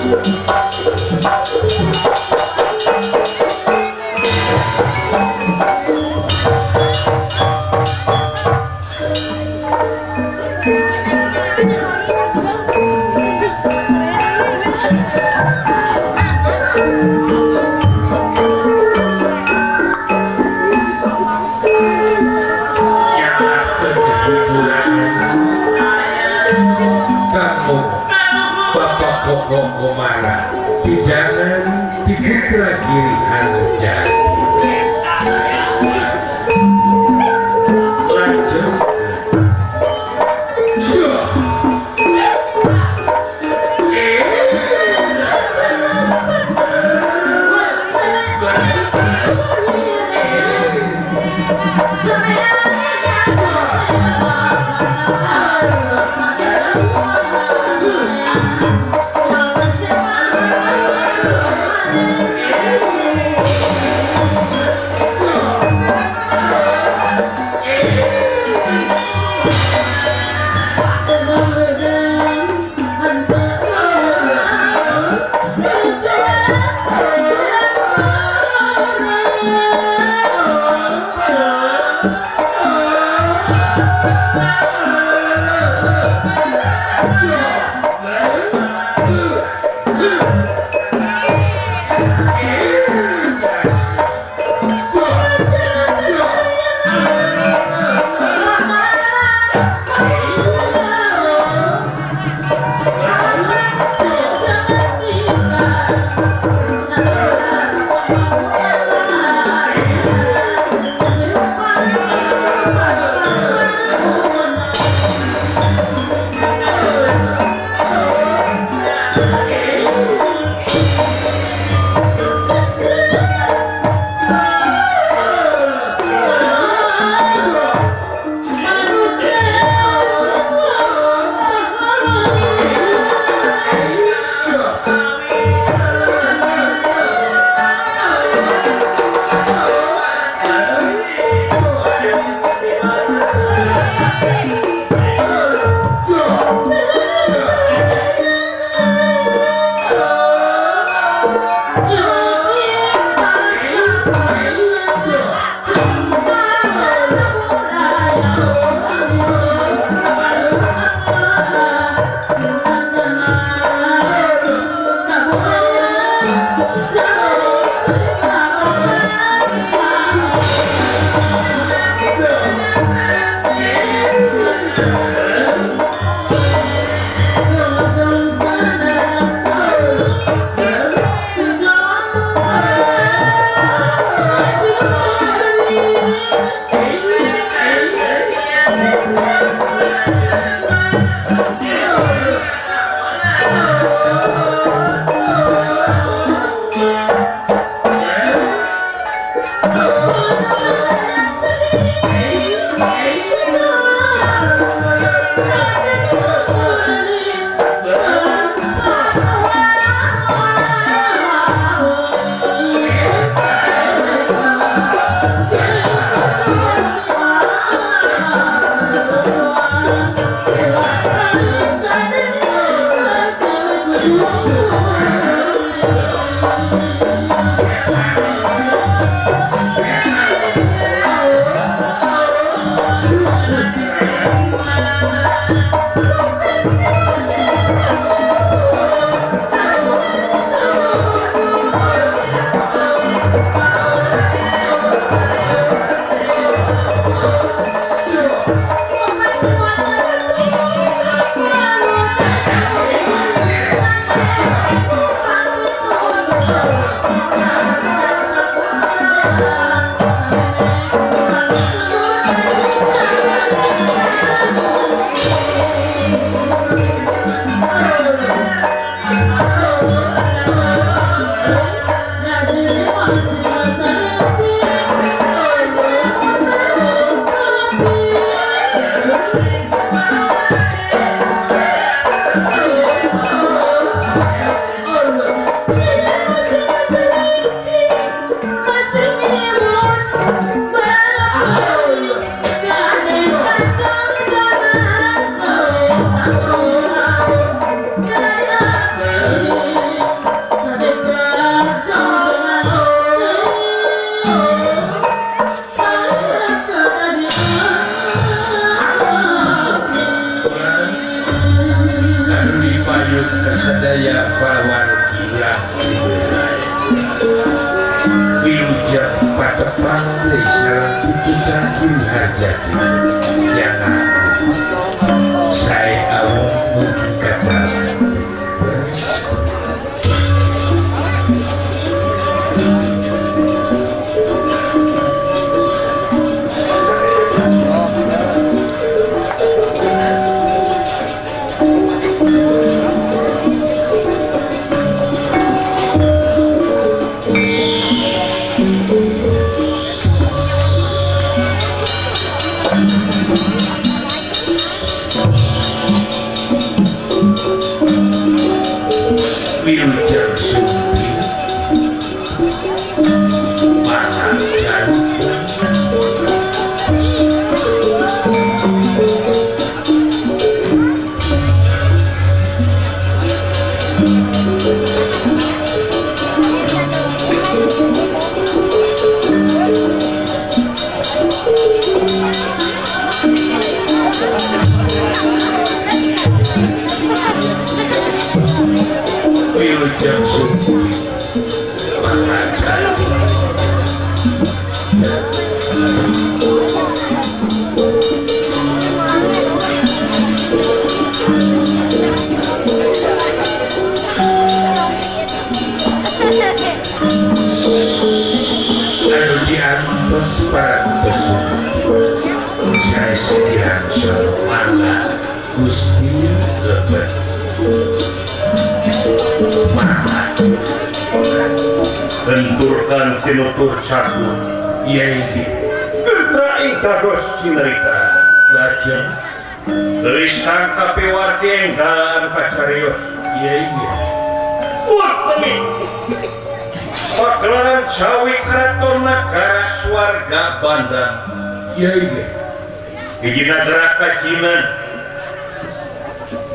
Bapak Pijangan di Putra Giri Anjani. Lanjut. sareng kasadaya para wargi urang Ciberai. Wilujeng patepang deui sareng Putra Giri Harjati. Jaka sae awung mugi kabar. Wilujeng sumping mangga jantung Wilujeng sumping mangga jantung. Anu diantos parantos sanes dirangsul mangga Gusti lebet mangga Benturkan tinutur catur iya iki Putra ing dados cinarita lajeng geulis kang kapiwarti enggal pacarios iya iya Utami pagelaran Jawi Keraton Nagara Swarga Bandang iya iya hiji nagara kajinan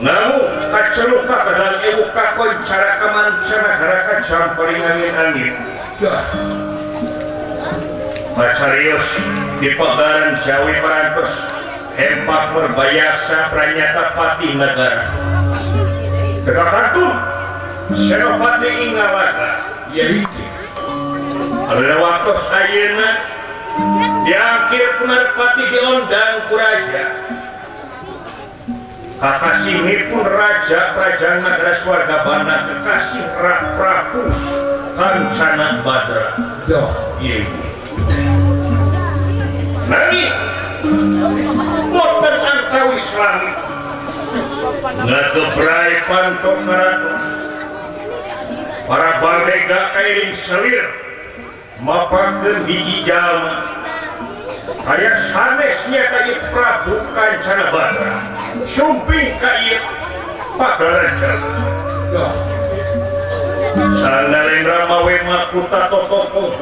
namu kaceluka kadang ewu kakoncara kamanca nagara kajampering angin-angin pacarios di pagelaran Jawi parantos hempak merbayasa pranyata pati nagara Kekakantung Senopati ing Ngalaga iya iki anu waktos ayeuna di akhir punarpati diondang ku raja kakasihipun raja kerajaan nagara Swarga Bandang kekasih Prabu Kancana Badra doh iya iki nanging boten antawis langit ngagebrai panto karaton para baldega kairing selir mapakeun hiji jalma aya sanesnya ka ieu Prabu Kancana Badra sumping ka ieu pagelaran jalma doh sanalendra mawe makuta totoko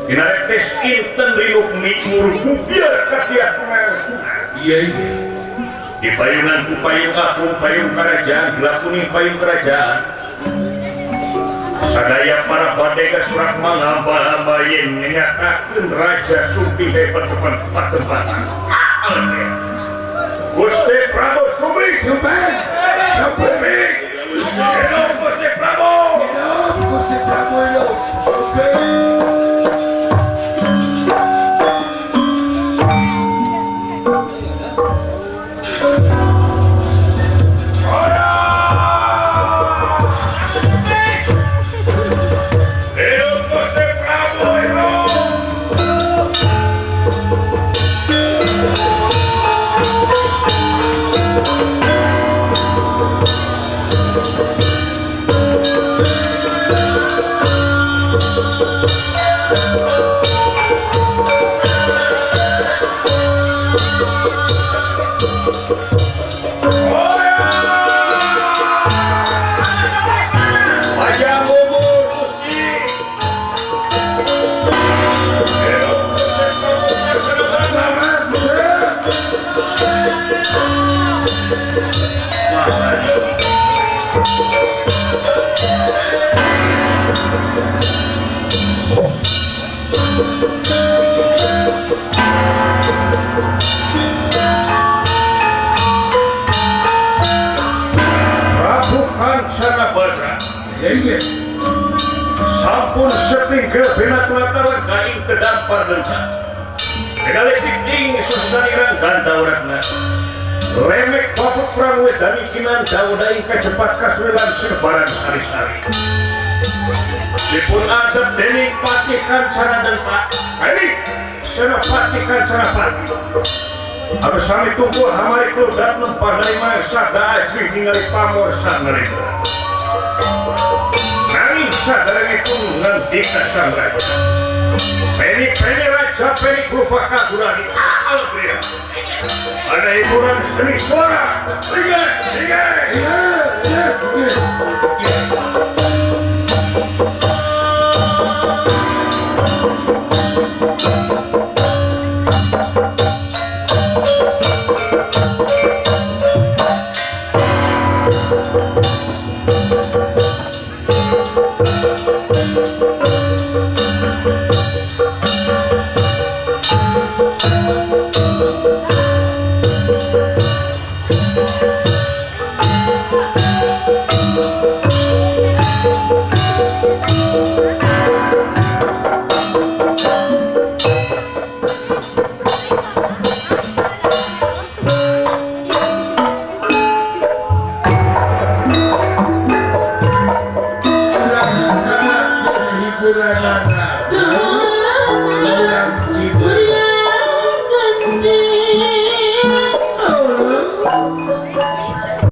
dinarektes inten rilukmi murgu biar kasiat iya iya di payungan ku payung aku payung kerajaan dilakuning payung kerajaan sadaya para badega surat mangamba-amba yen nyatakeun raja sumping hebat patempatan Gusti Prabu Sumping Sumping Sumping Gusti Prabu Gusti Prabu Sumping. Kancana Badra. Iya. Sampun setinggal binatang gaing kedampar denta. Tegaletik ing susaniran ganda uratna. Lemek bapuk perang wedani kinan dauda ing kacepat kasuwelan serbaran sari-sari. Dipun adep dening Patih Kancana Denta. Hei, Senopati Kancana Pati. Anu sami tunggu hamari kludat nempah dari mangsa ajih ningali pamor sang Narendra. Nanging saderengipun ngendika sang raja. Peni-peni raja peni krupa kagurani Algria. Ada hiburan seni suara. Iya, iya, iya, iya, iya.